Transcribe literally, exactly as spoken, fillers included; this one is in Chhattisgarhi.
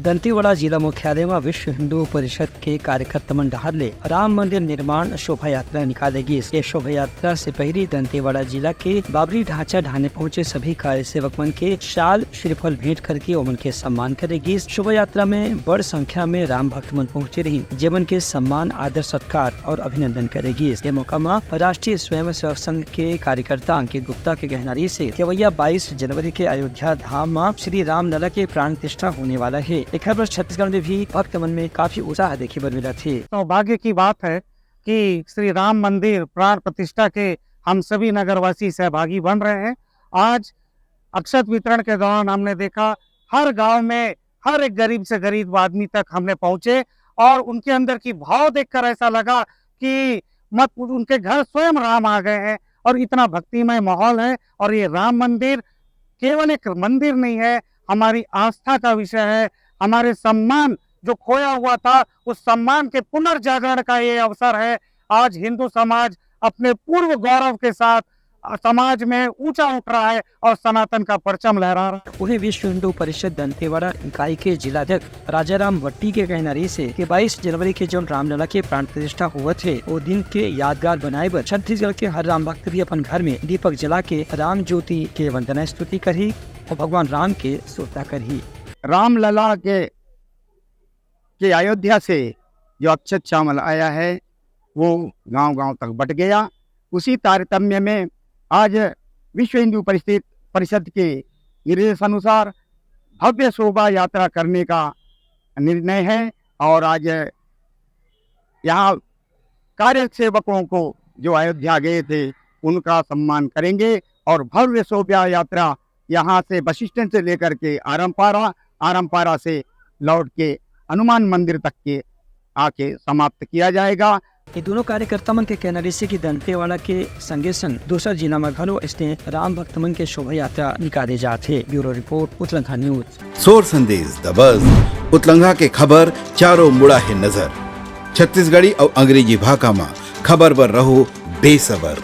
दंतेवाड़ा जिला मुख्यालय म विश्व हिंदू परिषद के कार्यकर्ता मन डहार ले राम मंदिर निर्माण शोभा यात्रा निकाले गिस। ये शोभा यात्रा से पहिली दंतेवाड़ा जिला के बाबरी ढांचा ढाने पहुंचे सभी कार्य सेवक मन के शाल श्रीफल भेंट करके ओमन के सम्मान करे गिस। शोभा यात्रा में बड़ संख्या में राम भक्त मन पहुंचे रहिन, जेमन के सम्मान, आदर, सत्कार और अभिनंदन करे गिस। ये मौका म राष्ट्रीय स्वयंसेवक संघ के कार्यकर्ता अंकित गुप्ता के कहना रहिस हे कि अवइया बाईस जनवरी के अयोध्या धाम म श्री रामलला के प्राण प्रतिष्ठा होने वाला हे। एखर बर छत्तीसगढ़ में भी भक्त मन में काफी उत्साह देखे बर मिलत हे। सौभाग्य की बात है कि श्री राम मंदिर प्राण प्रतिष्ठा के हम सभी नगरवासी सहभागी बन रहे हैं। आज अक्षत वितरण के दौरान हमने देखा, हर गांव में हर एक गरीब से गरीब आदमी तक हमने पहुंचे और उनके अंदर की भाव देखकर ऐसा लगा कि मत, उनके घर स्वयं राम आ गए हैं और इतना भक्तिमय माहौल है। और ये राम मंदिर केवल एक मंदिर नहीं है, हमारी आस्था का विषय है, हमारे सम्मान जो खोया हुआ था, उस सम्मान के पुनर्जागरण का ये अवसर है। आज हिंदू समाज अपने पूर्व गौरव के साथ समाज में ऊंचा उठ रहा है और सनातन का परचम लहरा रहा है। वहीं विश्व हिंदू परिषद दंतेवाड़ा इकाई के जिलाध्यक्ष राजाराम भट्टी के कहना रहिस हे कि बाईस जनवरी के जौन रामलला के प्राण प्रतिष्ठा होवत हे, वो दिन के यादगार बनाए बर छत्तीसगढ़ के हर राम भक्त भी अपन घर में दीपक जला के राम ज्योति के वंदना स्तुति करही और भगवान राम के सुरता करही। रामलला के, के अयोध्या से जो अक्षत श्यामल आया है, वो गांव-गांव तक बंट गया। उसी तारतम्य में आज विश्व हिंदू परिषद, परिषद के निर्देशानुसार भव्य शोभा यात्रा करने का निर्णय है और आज यहाँ कार्य सेवकों को, जो अयोध्या गए थे, उनका सम्मान करेंगे और भव्य शोभा यात्रा यहाँ से बस स्टैंड से लेकर के आरामपारा, आरामपारा से लौट के हनुमान मंदिर तक के आके समाप्त किया जाएगा। ये दोनों कार्यकर्ता मन के कहना रहिस हे कि दंतेवाड़ा के संगे संग दूसरा जिला में घलो अइसने राम भक्त मन के शोभा यात्रा निकाले जात हे। Bureau report, Utlangha news. सोर संदेश दबस, उतलंघा के खबर चारों मुड़ा हे नजर। छत्तीसगढ़ी अउ अंग्रेजी भाखा म खबर बर रहो बेसबर।